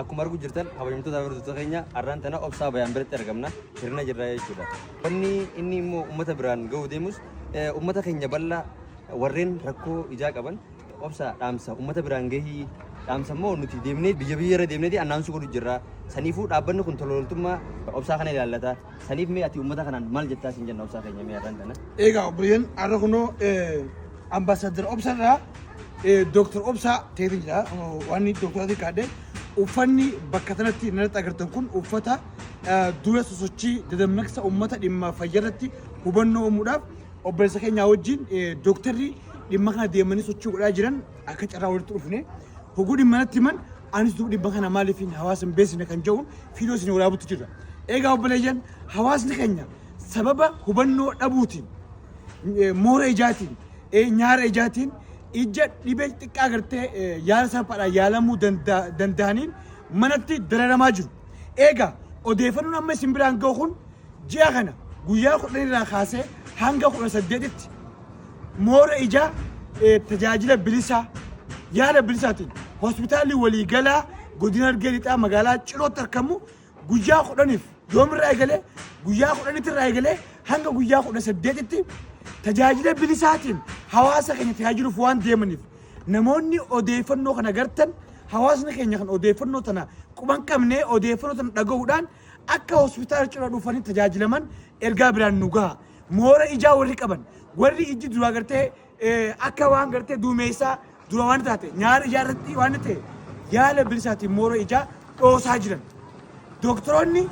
Akkuma arguu jirtan, kabajamtoota hordoftoota keenya, har'aan tana Obsaa Bayaan biratti argamna. Hirna jirra jechuudha. Wanni inni immoo uummata biraan ga'uu deemus uummata keenya bal'aa warreen rakkoo ijaa qaban. Obsa, dhaamsa uummata biraan gahii. Dhaamsa immoo nuti deemnee biyya biyya irra deemnee announce godhu jirra. Saniifuu dhaabbanni kun tola ooltummaa Obsaa kana ilaallata. Saniif mee ati uummata kanaan maal jettaa siin jenna, Obsaa keenya, mee har'aan tana? Egaa obboleeyyan, har'a kunoo ambaasaadar Obsa irraa Dooktar Obsaa ta'eetu jira. Waan dooktaraatiin kaadhe uffanni bakka kanatti narratti agartan kun uffata dura sosochii dadammaqsa uummata dhimma fayyaa irratti hubannoo uumuudhaaf obboleessa keenyaa wajjin dooktarri dhimma kana deemanii sochii godhaa jiran akka carraa walitti dhufne hoguu dhimma natti himan, anis duuba dhimma kana maaliif hawaasa hin beeksisne kan jedhuun fiidoo isin waraabutti jirra. Egaa obboleeyyan, hawaasni keenya sababa hubannoo dhabuutiin moora ijaatiin, nyaara ijaatiin, ija dhibee xiqqaa gartee yaala salphaadhaan yaalamuu danda'aniin manatti dararamaa jiru. Egaa odeeffannoon amma isin biraan ga'u kun ji'a kana guyyaa 10 irraa kaasee hanga 18tti moora ijaa tajaajila bilisaa, yaala bilisaatiin hospitaalli waliigalaa godina Harargee Lixaa magaalaa Cirootti argamu guyyaa 10f, yoomirraa eegalee? Guyyaa 10tti irraa eegalee hanga guyyaa 18tti tajaajila bilisaatiin hawaasa keenya tajaajiluuf waan deemaniif, namoonni odeeffannoo kana gartan, hawaasni keenya kan odeeffannoo tana quban qabne, odeeffannoo tana dhagahuudhaan akka hospitaala Ciroo dhufanii tajaajilaman ergaa biraan nu gaha. Moora ijaa warri qaban, warri ijji duraa gartee akka waan gartee duumeessaa dura waan taate, nyaara ijaa irratti waan ta'e, yaala bilisaatiin moora ijaa dhoosaa jiran. Doktoroonni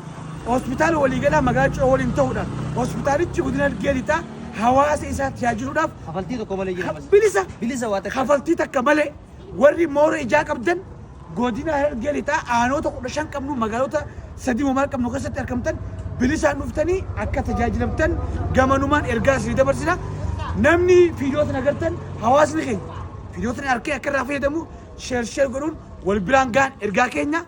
hospitaala waliigalaa magaalaa Ciroo waliin ta'uudhaan hospitaalichi godina Harargee Lixaa hawaasa isaa tajaajiluudhaaf Kafaltii tokko malee jira. Bilisa. Bilisa waa takka. Kafaltii takka malee warri moora ijaa qabdan godina Harargee Lixaa aanoota 15 qabnu, magaalota sadii maal qabnu keessatti argamtan, bilisaan dhuftanii akka tajaajilamtan gamanumaan ergaa isinii dabarsina. Namni fiidiyoota agartan, hawaasni keenya fiidiyoota harkee akka irraa fayyadamu share share godhuun wal biraan gahan ergaa keenya.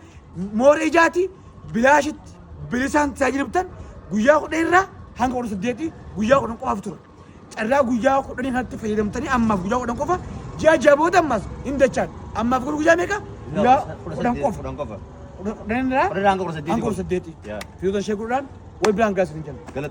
Moora ijaati bilaashitti bilisaan tajaajilamtan guyyaa 10 irraa hanga 18, guyyaa 10 qofaaf tura. Carraa guyyaa 10 kanatti fayyadamtanii, ammaaf guyyaa 10 qofa, ji'a 6 booda ammas hin dachaan. Ammaaf garuu guyyaa meeqa? Guyyaa 10 qofa. 10 qofa. 10 irraa 10 hanga 18 hanga 18. Yaa. Fiidiyoota share godhuudhaan wal biraan gahaa isin jenna. Galata.